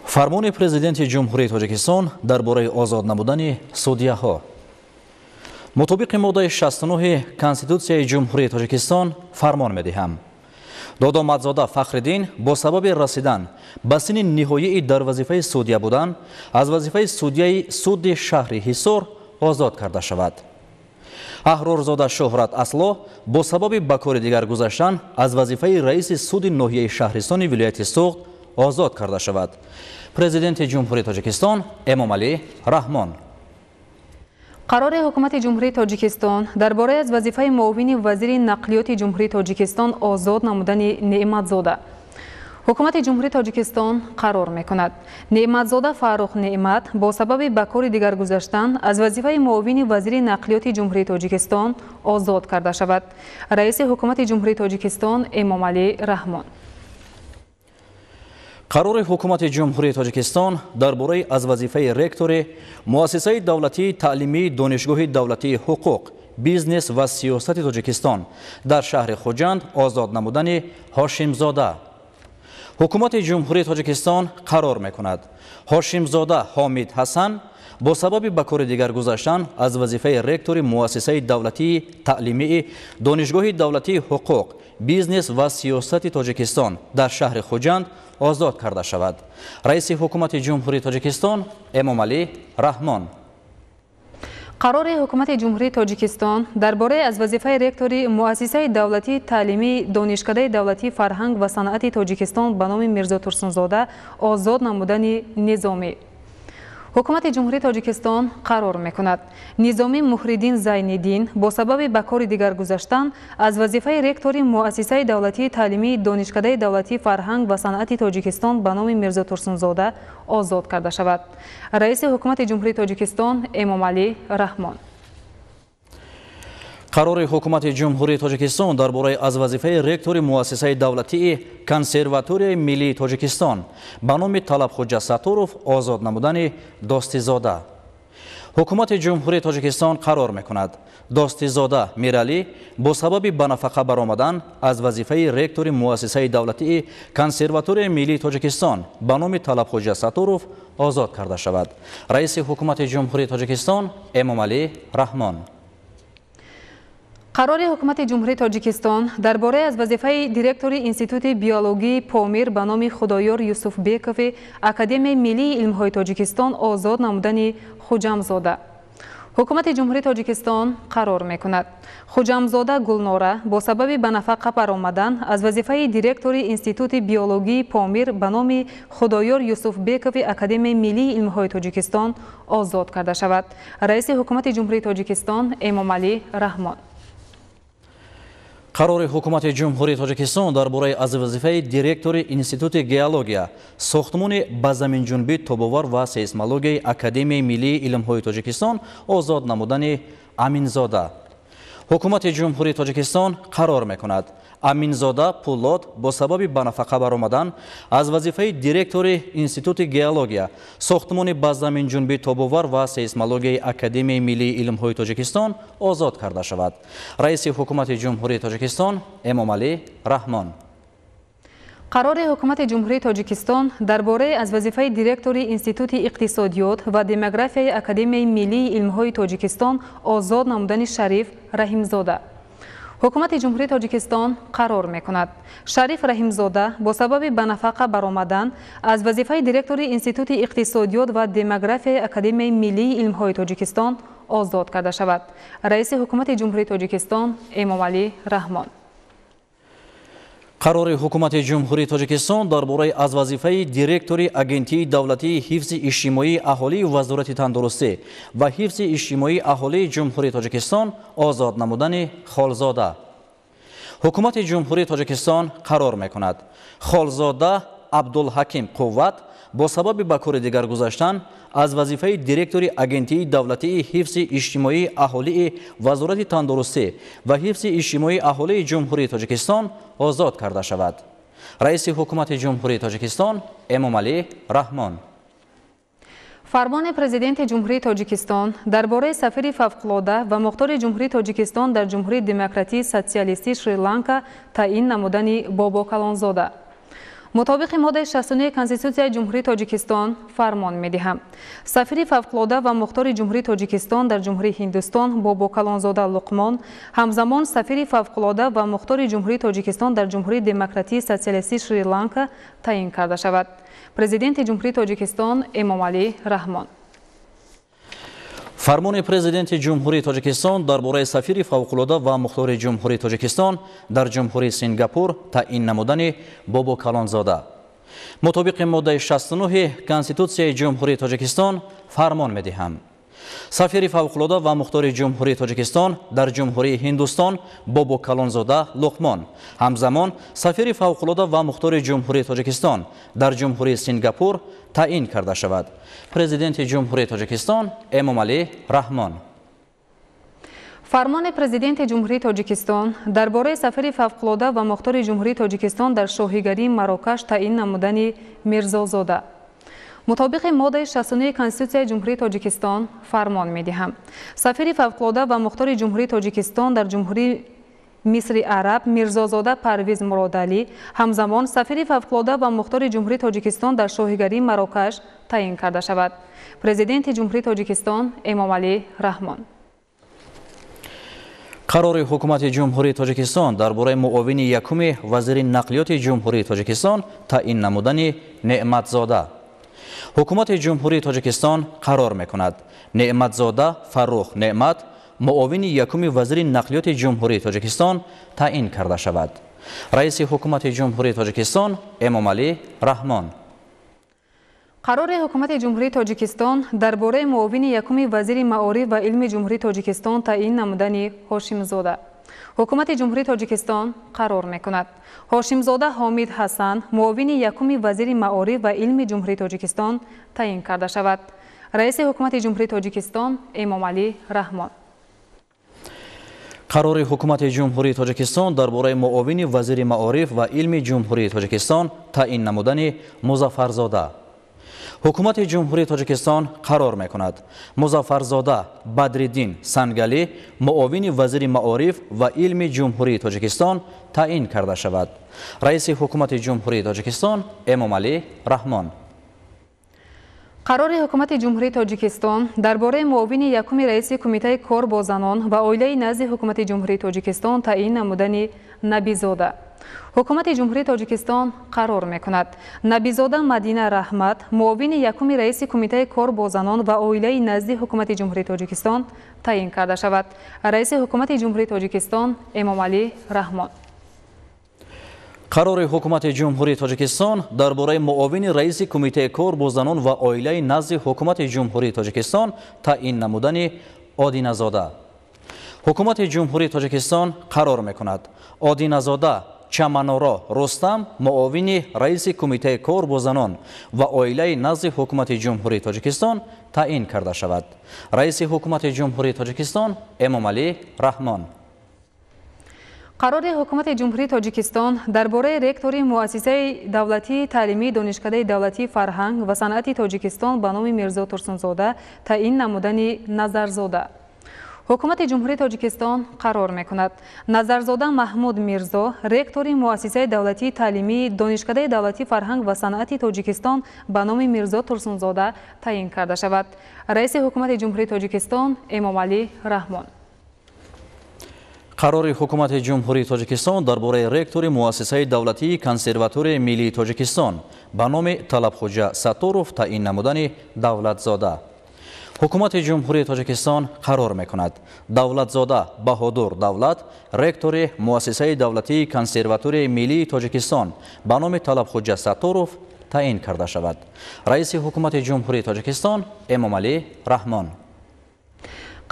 Фармони Президенти Ҷумҳурии Тоҷикистон дар бораи озод намудани судяҳо. Мутобиқи моддаи 69 Конститутсияи Ҷумҳурии Тоҷикистон фармон медиҳам. Додомадзода Фахриддин бо сабаби расидан ба синни ниҳоии дар вазифаи судя будан аз вазифаи судяи суди шаҳри Ҳисор озод карда шавад. Аҳрорзода Шӯҳрат Асло бо сабаби ба кори дигар гузаштан аз вазифаи раиси суди ноҳияи Шаҳристони вилояти Суғд озод карда шавад. Президенти Ҷумҳурии Тоҷикистон Эмомалӣ Раҳмон. Қарори Ҳукумати Ҷумҳурии Тоҷикистон дар бораи аз вазифаи муовини вазири нақлиёти Ҷумҳурии Тоҷикистон озод намудани Неъматзода. Ҳукумати Ҷумҳурии Тоҷикистон қарор мекунад. Неъматзода Фаррух Неъмат бо сабаби ба кори дигар гузаштан аз вазифаи муовини вазири нақлиёти Ҷумҳурии Тоҷикистон озод карда шавад. Раиси Ҳукумати Ҷумҳурии Тоҷикистон Эмомалӣ Раҳмон. Қарори Ҳукумати Ҷумҳурии Тоҷикистон дар бораи аз вазифаи ректори Муассисаи давлатии таълимии Донишгоҳи давлатии ҳуқуқ, бизнес ва сиёсати Тоҷикистон дар шаҳри Хуҷанд озод намудани Ҳошимзода. Ҳукумати Ҷумҳурии Тоҷикистон қарор мекунад. Ҳошимзода Ҳомид Ҳасан бо сабаби ба кори дигар гузаштан аз вазифаи ректори Муассисаи давлатии таълимии Донишгоҳи давлатии ҳуқуқ, бизнес ва сиёсати Тоҷикистон дар шаҳри Хуҷанд озод карда шавад. Раиси Ҳукумати Ҷумҳурии Тоҷикистон Эмомалӣ Раҳмон. Қарори Ҳукумати Ҷумҳурии Тоҷикистон дар бораи аз вазифаи ректори Муассисаи давлатии таълимии Донишкадаи давлатии фарҳанг ва санъати Тоҷикистон ба номи Мирзо Турсунзода озод намудани Низомӣ. Ҳукумати Ҷумҳурии Тоҷикистон қарор мекунад. Низомӣ Муҳриддин Зайниддин бо сабаби ба кори дигар гузаштан аз вазифаи ректори Муассисаи давлатии таълимии Донишкадаи давлатии фарҳанг ва санъати Тоҷикистон ба номи Мирзо Турсунзода озод карда шавад. Раиси Ҳукумати Ҷумҳурии Тоҷикистон Эмомалӣ Раҳмон. Қарори Ҳукумати Ҷумҳурии Тоҷикистон дар бораи аз вазифаи ректори Муассисаи давлатии Консерваторияи миллии Тоҷикистон ба номи Талабхуҷа Сатторов озод намудани Достизода. Ҳукумати Ҷумҳурии Тоҷикистон қарор мекунад. Достизода Миралӣ бо сабаби ба нафақа баромадан аз вазифаи ректори Муассисаи давлатии Консерваторияи миллии Тоҷикистон ба номи Талабхуҷа Сатторов озод карда шавад. Раиси Ҳукумати Ҷумҳурии Тоҷикистон Эмомалӣ Раҳмон. Қарори Ҳукумати Ҷумҳурии Тоҷикистон дар бораи аз вазифаи директори Институти биологии Помир ба номи Худоёр Юсуфбекови Академияи миллии илмҳои Тоҷикистон озод намудани Хуҷамзода. Ҳукумати Ҷумҳурии Тоҷикистон қарор мекунад. Хуҷамзода Гулнора бо сабаби ба нафақа баромадан аз вазифаи директори Институти биологии Помир ба номи Худоёр Юсуфбекови Академияи миллии илмҳои Тоҷикистон озод карда шавад. Раиси Ҳукумати Ҷумҳурии Тоҷикистон Эмомалӣ Раҳмон. Қарори Ҳукумати Ҷумҳурии Тоҷикистон дар бораи аз вазифаи директори Институти геология, сохтмони ба заминҷунбӣ тобовар ва сейсмологияи Академияи миллии илмҳои Тоҷикистон озод намудани Аминзода. Ҳукумати Ҷумҳурии Тоҷикистон қарор мекунад. Аминзода Пулод бо сабаби ба нафақа баромадан аз вазифаи директори Институти геология, сохтмони ба заминҷунбӣ тобовар ва сейсмологияи Академияи миллии илмҳои Тоҷикистон озод карда шавад. Раиси Ҳукумати Ҷумҳурии Тоҷикистон Эмомалӣ Раҳмон. Қарори Ҳукумати Ҷумҳурии Тоҷикистон дар бораи аз вазифаи директори Институти иқтисодиёт ва демографияи Академияи миллии илмҳои Тоҷикистон озод намудани Шариф Раҳимзода. Ҳукумати Ҷумҳурии Тоҷикистон қарор мекунад. Шариф Раҳимзода бо сабаби ба нафақа баромадан аз вазифаи директори Институти иқтисодиёт ва демографияи Академияи миллии илмҳои Тоҷикистон озод карда шавад. Раиси Ҳукумати Ҷумҳурии Тоҷикистон Эмомалӣ Раҳмон. Қарори Ҳукумати Ҷумҳурии Тоҷикистон дар бораи аз вазифаи директори Агентии давлатии ҳифзи иҷтимоии аҳолии Вазорати тандурустӣ ва ҳифзи иҷтимоии аҳолии Ҷумҳурии Тоҷикистон озод намудани Холзода. Ҳукумати Ҷумҳурии Тоҷикистон қарор мекунад. Холзода Абдулҳаким Қувват бо сабаби ба кори дигар гузаштан аз вазифаи директори Агентии давлатии ҳифзи иҷтимоии аҳолии Вазорати тандурустӣ ва ҳифзи иҷтимоии аҳолии Ҷумҳурии Тоҷикистон озод карда шавад. Раиси Ҳукумати Ҷумҳурии Тоҷикистон Эмомалӣ Раҳмон. Фармони Президенти Ҷумҳурии Тоҷикистон дар бораи сафири фавқулода ва мухтори Ҷумҳурии Тоҷикистон дар Ҷумҳурии Демократии Социалистии Шри-Ланка таъин намудани Бобокалонзода. Мутобиқи моддаи 69 Конститутсияи Ҷумҳурии Тоҷикистон фармон медиҳам. Сафири фавқулода ва мухтори Ҷумҳурии Тоҷикистон дар Ҷумҳурии Ҳиндустон Бобокалонзода Луқмон, ҳамзамон сафири фавқулода ва мухтори Ҷумҳурии Тоҷикистон дар Ҷумҳурии Демократии Социалистии Шри-Ланка таъин карда шавад. Президенти Ҷумҳурии Тоҷикистон Эмомалӣ Раҳмон. Фармони Президенти Ҷумҳурии Тоҷикистон дар бораи сафири фавқулода ва мухтори Ҷумҳурии Тоҷикистон дар Ҷумҳурии Сингапур таъин намудани Бобокалонзода. Мутобиқи моддаи 69 Конститутсияи Ҷумҳурии Тоҷикистон фармон медиҳам. Сафири фавқулода ва мухтори Ҷумҳурии Тоҷикистон дар Ҷумҳурии Ҳиндустон Бобокалонзода Луқмон, ҳамзамон сафири фавқулода ва мухтори Ҷумҳурии Тоҷикистон дар Ҷумҳурии Сингапур таъин карда шавад. Президенти Ҷумҳурии Тоҷикистон Эмомалӣ Раҳмон. Фармони Президенти Ҷумҳурии Тоҷикистон дар бораи сафири фавқулода ва мухтори Ҷумҳурии Тоҷикистон дар шоҳигарии Марокаш таъин намудани Мирзозода. Мутобиқи моддаи 69 Конститутсияи Ҷумҳурии Тоҷикистон фармон медиҳам. Сафири фавқулода ва мухтори Ҷумҳурии Тоҷикистон дар Ҷумҳурии Мисри Араб Мирзозода Парвиз Муродалӣ, ҳамзамон сафири фавқулода ва мухтори Ҷумҳурии Тоҷикистон дар шоҳигарии Марокаш таъин карда шавад. Президенти Ҷумҳурии Тоҷикистон Эмомалӣ Раҳмон. Қарори Ҳукумати Ҷумҳурии Тоҷикистон дар бораи муовини якуми вазири нақлиёти Ҷумҳурии Тоҷикистон таъин намудани Неъматзода. Ҳукумати Ҷумҳурии Тоҷикистон қарор мекунад. Неъматзода Фаррух Неъмат муовини якуми вазири нақлиёти Ҷумҳурии Тоҷикистон таъин карда шавад. Раиси Ҳукумати Ҷумҳурии Тоҷикистон Эмомалӣ Раҳмон. Қарори Ҳукумати Ҷумҳурии Тоҷикистон дар бораи муовини якуми вазири маориф ва илми Ҷумҳурии Тоҷикистон таъин намудани Ҳошимзода. Ҳукумати Ҷумҳурии Тоҷикистон қарор мекунад. Ҳошимзода Ҳомид Ҳасан муовини якуми вазири маориф ва илми Ҷумҳурии Тоҷикистон таъин карда шавад. Раиси Ҳукумати Ҷумҳурии Тоҷикистон Эмомалӣ Раҳмон. Қарори Ҳукумати Ҷумҳурии Тоҷикистон дар бораи муовини вазири маориф ва илми Ҷумҳурии Тоҷикистон таъин намудани Музаффарзода. Ҳукумати Ҷумҳурии Тоҷикистон қарор мекунад. Музаффарзода Бадриддин Сангалӣ муовини вазири маориф ва илми Ҷумҳурии Тоҷикистон таъин карда шавад. Раиси Ҳукумати Ҷумҳурии Тоҷикистон Эмомалӣ Раҳмон. Қарори Ҳукумати Ҷумҳурии Тоҷикистон дар бораи муовини якуми раиси Кумитаи кор бо занон ва оилаи назди Ҳукумати Ҷумҳурии Тоҷикистон таъин намудани Набизода. Ҳукумати Ҷумҳурии Тоҷикистон қарор мекунад. Набизода Мадина Раҳмат муовини якуми раиси Кумитаи кор бо занон ва оилаи назди Ҳукумати Ҷумҳурии Тоҷикистон таъин карда шавад. Раиси Ҳукумати Ҷумҳурии Тоҷикистон Эмомалӣ Раҳмон. Қарори Ҳукумати Ҷумҳурии Тоҷикистон дар бораи муовини раиси Кумитаи кор бо занон ва оилаи назди Ҳукумати Ҷумҳурии Тоҷикистон таъин намудани Одиназода. Ҳукумати Ҷумҳурии Тоҷикистон қарор мекунад. Одиназода Чаманоро Рустам муовини раиси Кумитаи кор бо занон ва оилаи назди Ҳукумати Ҷумҳурии Тоҷикистон таъин карда шавад. Раиси Ҳукумати Ҷумҳурии Тоҷикистон Эмомалӣ Раҳмон. Қарори Ҳукумати Ҷумҳурии Тоҷикистон дар бораи ректори Муассисаи давлатии таълимии Донишкадаи давлатии фарҳанг ва санъати Тоҷикистон ба номи Мирзо Турсунзода таъин намудани Назарзода. Ҳукумати Ҷумҳурии Тоҷикистон қарор мекунад. Назарзода Маҳмуд Мирзо ректори Муассисаи давлатии таълимии Донишкадаи давлатии фарҳанг ва санъати Тоҷикистон ба номи Мирзо Турсунзода таъин карда шавад. Раиси Ҳукумати Ҷумҳурии Тоҷикистон Эмомалӣ Раҳмон. Қарори Ҳукумати Ҷумҳурии Тоҷикистон дар бораи ректори Муассисаи давлатии Консерваторияи миллии Тоҷикистон ба номи Талабхоҷа Сатторов таъин намудани Давлатзода. Ҳукумати Ҷумҳурии Тоҷикистон қарор мекунад. Давлатзода Баҳодур Давлат ректори Муассисаи давлатии Консерваторияи миллии Тоҷикистон ба номи Талабхоҷа Сатторов таъин карда шавад. Раиси Ҳукумати Ҷумҳурии Тоҷикистон Эмомалӣ Раҳмон.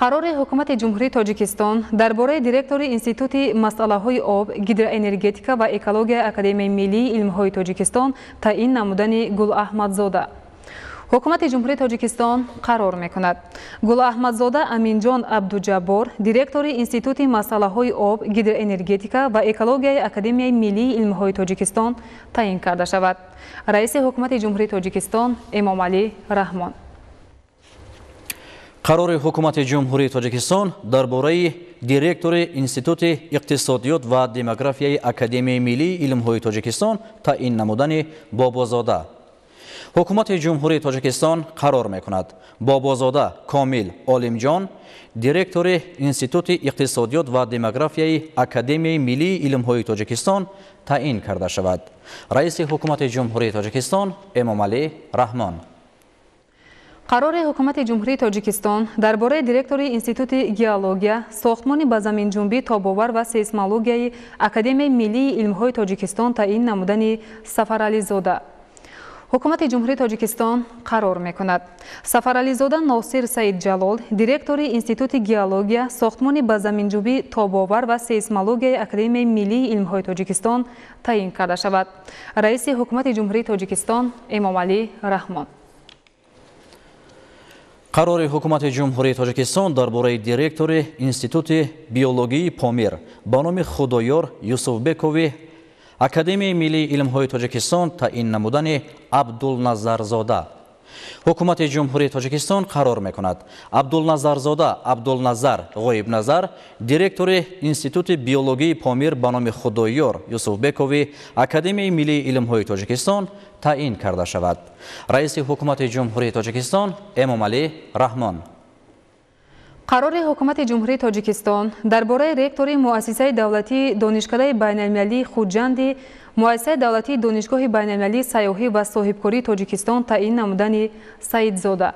Қарори Ҳукумати Ҷумҳурии Тоҷикистон дар бораи директори Институти масъалаҳои об, гидроэнергетика ва экологияи Академияи миллии илмҳои Тоҷикистон таъин намудани Гулаҳмадзода. Ҳукумати Ҷумҳурии Тоҷикистон қарор мекунад. Гулаҳмадзода Аминҷон Абдуҷаббор директори Институти масъалаҳои об, гидроэнергетика ва экологияи Академияи миллии илмҳои Тоҷикистон таъин карда шавад. Раиси Ҳукумати Ҷумҳурии Тоҷикистон Эмомалӣ Раҳмон. Қарори Ҳукумати Ҷумҳурии Тоҷикистон дар бораи директори Институти иқтисодиёт ва демографияи Академияи миллии илмҳои Тоҷикистон таъин намудани Бобозода. Ҳукумати Ҷумҳурии Тоҷикистон қарор мекунад: Бобозода Комил Олимҷон директори Институти иқтисодиёт ва демографияи Академияи миллии илмҳои Тоҷикистон таъин карда шавад. Раиси Ҳукумати Ҷумҳурии Тоҷикистон Эмомалӣ Раҳмон. Қарори Ҳукумати Ҷумҳурии Тоҷикистон дар бораи директори Институти геология, сохтмони ба заминҷунбӣ тобовар ва сейсмологияи Академияи миллии илмҳои Тоҷикистон таъин намудани Сафарализода. Ҳукумати Ҷумҳурии Тоҷикистон қарор мекунад: Сафарализода Носир Саидҷалол директори Институти геология, сохтмони ба заминҷунбӣ тобовар ва сейсмологияи Академияи миллии илмҳои Тоҷикистон таъин карда шавад. Раиси Ҳукумати Ҷумҳурии Тоҷикистон Эмомалӣ Раҳмон. Қарори Ҳукумати Ҷумҳурии Тоҷикистон дар бораи директори Институти биологии Помир ба номи Худоёр Юсуфбекови Академияи миллии илмҳои Тоҷикистон таъин намудани Абдулназарзода. Ҳукумати Ҷумҳурии Тоҷикистон қарор мекунад: Абдулназарзода Абдулназар Ғоибназар директори Институти биологии Помир ба номи Худоёр Юсуфбекови Академияи миллии илмҳои Тоҷикистон таъин карда шавад. Раиси Ҳукумати Ҷумҳурии Тоҷикистон Эмомалӣ Раҳмон. Қарори Ҳукумати Ҷумҳурии Тоҷикистон дар бораи ректори Муассисаи давлатии Донишкадаи байналмилалии Хуҷанди Муассисаи давлатии Донишгоҳи байналмилалии сайёҳӣ ва соҳибкории Тоҷикистон таъин намудани Саидзода.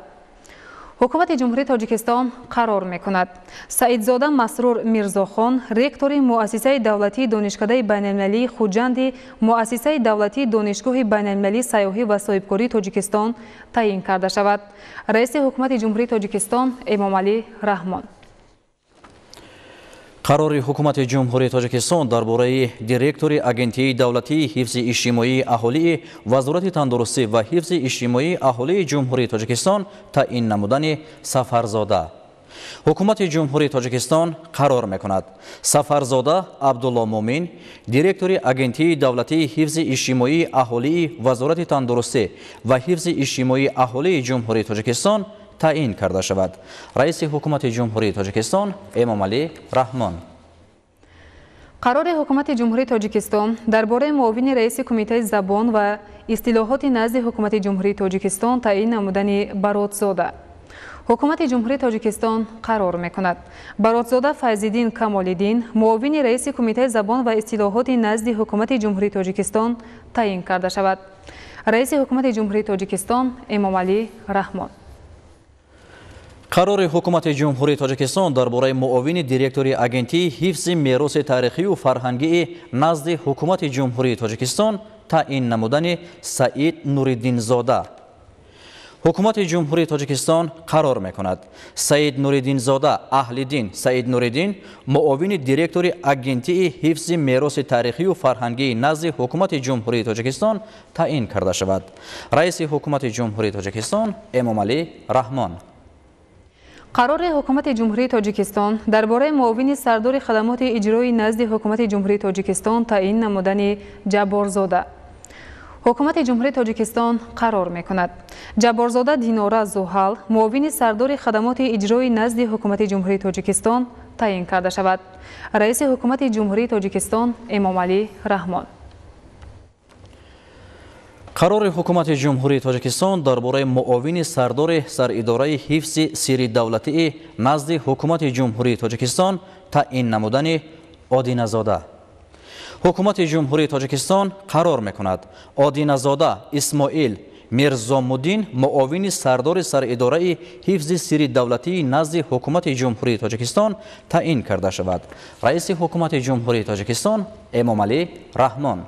Ҳукумати Ҷумҳурии Тоҷикистон қарор мекунад: Саидзода Масрур Мирзохон ректори Муассисаи давлатии Донишкадаи байналмилалии Хуҷанди Муассисаи давлатии Донишгоҳи байналмилалии сайёҳӣ ва соҳибкории Тоҷикистон таъин карда шавад. Раиси Ҳукумати Ҷумҳурии Тоҷикистон Эмомалӣ Раҳмон. Қарори Ҳукумати Ҷумҳурии Тоҷикистон дар бораи директори Агентии давлатии ҳифзи иҷтимоии аҳолии Вазорати тандурустӣ ва ҳифзи иҷтимоии аҳолии Ҷумҳурии Тоҷикистон таъин намудани Сафарзода. Ҳукумати Ҷумҳурии Тоҷикистон қарор мекунад: Сафарзода Абдулло Мумин директори Агентии давлатии ҳифзи иҷтимоии аҳолии Вазорати тандурустӣ ва ҳифзи иҷтимоии аҳолии Ҷумҳурии Тоҷикистон таъин карда шавад. Раиси Ҳукумати Ҷумҳурии Тоҷикистон Эмомалӣ Раҳмон. Қарори Ҳукумати Ҷумҳурии Тоҷикистон дар бораи муовини раиси Кумитаи забон ва истилоҳоти назди Ҳукумати Ҷумҳурии Тоҷикистон таъин намудани Баротзода. Ҳукумати Ҷумҳурии Тоҷикистон қарор мекунад: Баротзода Файзиддин Камолиддин муовини раиси Кумитаи забон ва истилоҳоти назди Ҳукумати Ҷумҳурии Тоҷикистон таъин карда шавад. Раиси Ҳукумати Ҷумҳурии Тоҷикистон Эмомалӣ Раҳмон. Қарори Ҳукумати Ҷумҳурии Тоҷикистон дар бораи муовини директори Агентии ҳифзи мероси таърихию фарҳангии назди Ҳукумати Ҷумҳурии Тоҷикистон таъин намудани Саид Нуриддинзода. Ҳукумати Ҷумҳурии Тоҷикистон қарор мекунад: Саид Нуриддинзода Аҳлиддин Саид Нуриддин муовини директори Агентии ҳифзи мероси таърихию фарҳангии назди Ҳукумати Ҷумҳурии Тоҷикистон таъин карда шавад. Раиси Ҳукумати Ҷумҳурии Тоҷикистон Эмомалӣ Раҳмон. Қарори Ҳукумати Ҷумҳурии Тоҷикистон дар бораи муовини сардори хадамоти иҷроии назди Ҳукумати Ҷумҳурии Тоҷикистон таъин намудани Ҷабборзода. Ҳукумати Ҷумҳурии Тоҷикистон қарор мекунад: Ҷабборзода Динора Зуҳал муовини сардори хадамоти иҷроии назди Ҳукумати Ҷумҳурии Тоҷикистон таъин карда шавад. Раиси Ҳукумати Ҷумҳурии Тоҷикистон Эмомалӣ Раҳмон. Қарори Ҳукумати Ҷумҳурии Тоҷикистон дар бораи муовини сардори саридораи ҳифзи сирри давлатии назди Ҳукумати Ҷумҳурии Тоҷикистон таъин намудани Одиназода. Ҳукумати Ҷумҳурии Тоҷикистон қарор мекунад: Одиназода Исмоил Мирзомуддин муовини сардори саридораи ҳифзи сирри давлатии назди Ҳукумати Ҷумҳурии Тоҷикистон таъин карда шавад. Раиси Ҳукумати Ҷумҳурии Тоҷикистон Эмомалӣ Раҳмон.